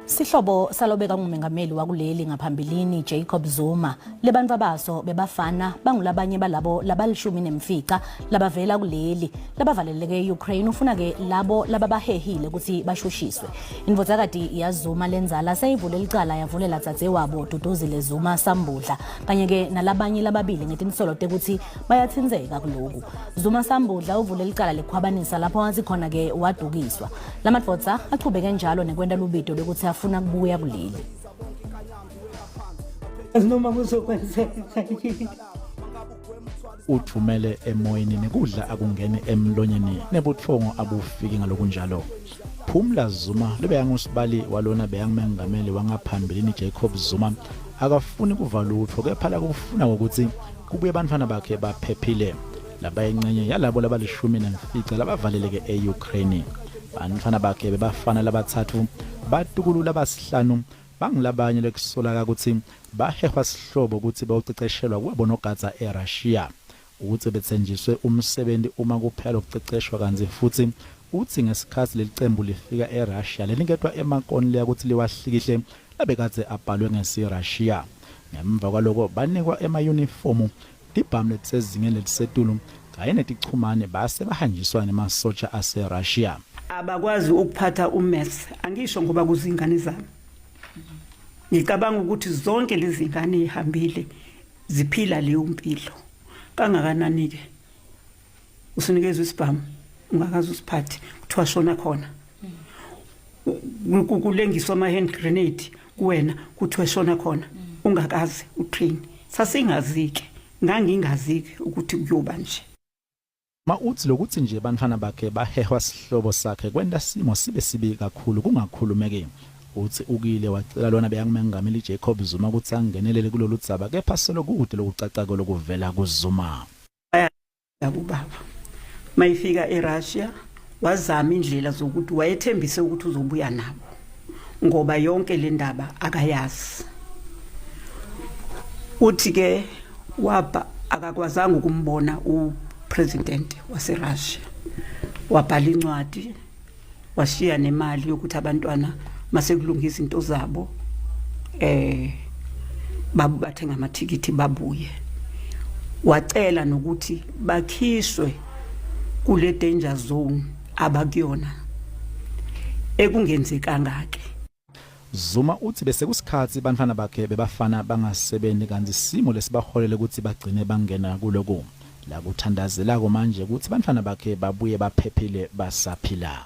Sihlobo salobeka ngumengameli wakuleli ngaphambilini Jacob Zuma lebantfu baso bebafana bangulabanye balabo labalishumi nemfica labavela kuleli labavaleleke e-Ukraine ufuna ke labo lababahehile ukuthi bashushiswe. Indvodzakati yaZuma lenzala seyivule licala yavulela dzadzewabo Duduzile Zuma Sambudla kanye ke nalabanye lababili ngetinsolo tekuthi bayathintseka kuloku. Zuma Sambudla uvule licala lekukhwabanisa lapho wathi khona ke wadukiswa. Lamadvodza achubeke njalo nekwenta lubito lwekutsi afuna kubuya kuleli. Noma kuzokwenzeka yini. Uthumele emoyeni nekudla akungeni emlonyeni nebutfongo abufiki ngalokunjalo. Phumla Zuma lobeyangusibali walona beyangumengameli wangaphambilini Jacob Zuma akafuni kuva lutfo kepha lakufuna ukuthi kubuye bantfwana bakhe baphephile. Labayincenye yalabo labalishumi nemfica labavaleleke e-Ukraine. Bantfwana bakhe bebafana labatsatfu, batukulu labasihlanu bangulabanye lekusolaka kutsi bahehwa sihlobo kutsi bayoceceshelwa kuba bonogadza eRussia. Utsi betsenjiswe umsebenti uma kuphela lokuceceshwa kantsi futsi utsi ngesikhatsi lelicembu lifika eRussia leniketwa emakonleya kutsi liwahlikihle labekadze abhalwe ngesiRussia. Ngemva kwaloko banikwa emayunifomu Tibhamu letisezingeni lelisetulu kanye netichumane base bahanjiswa nemasotja aseRussia. Abakwazi ukuphatha umaths, angisho ngoba kuzingane zami. Ngicabanga ukuthi zonke lezi ngane ihambile ziphila leyo mpilo. Kangakanani ke usinikezwe isibhamu ungakaze usiphathe kuthiwa shona khona. Kulengiswa ama hand grenade kuwena kuthiwa shona khona ungakaze utrain. Sasingazike ngangingazike ukuthi kuyoba nje. Ma utsi lokutsi nje bantfwana bakhe bahehwa sihlobo sakhe kwenta simo sibe sibi kakhulu kungakhulumeki. Utsi ukile wacela lona bekangumengameli Jacob Zuma kutsi angenelele kuloludzaba kepha solo kute lokucacako lokuvela kuZuma. Kubaba mayifika eRussia wazama indlela zokuthi wayethembise ukuthi uzobuya nabo ngoba yonke le ndaba akayazi. Uthi ke wabha akakwazanga ukumbona upresident waseRussia, wabhala incwadi washiya nemali yokuthi abantwana masekulunga izinto zabo eh babu bathenga amathikithi babuye. Wacela nokuthi bakhishwe kule danger zone abakuyona ekungenzekanga ke. Zuma utsi besekusikhatsi bantfwana bakhe bebafana bangasebenti kantsi simo lesibaholele kutsi bagcine bangena kuloku. Lakuthandazelako manje kutsi bantfwana bakhe babuye baphephile basaphila.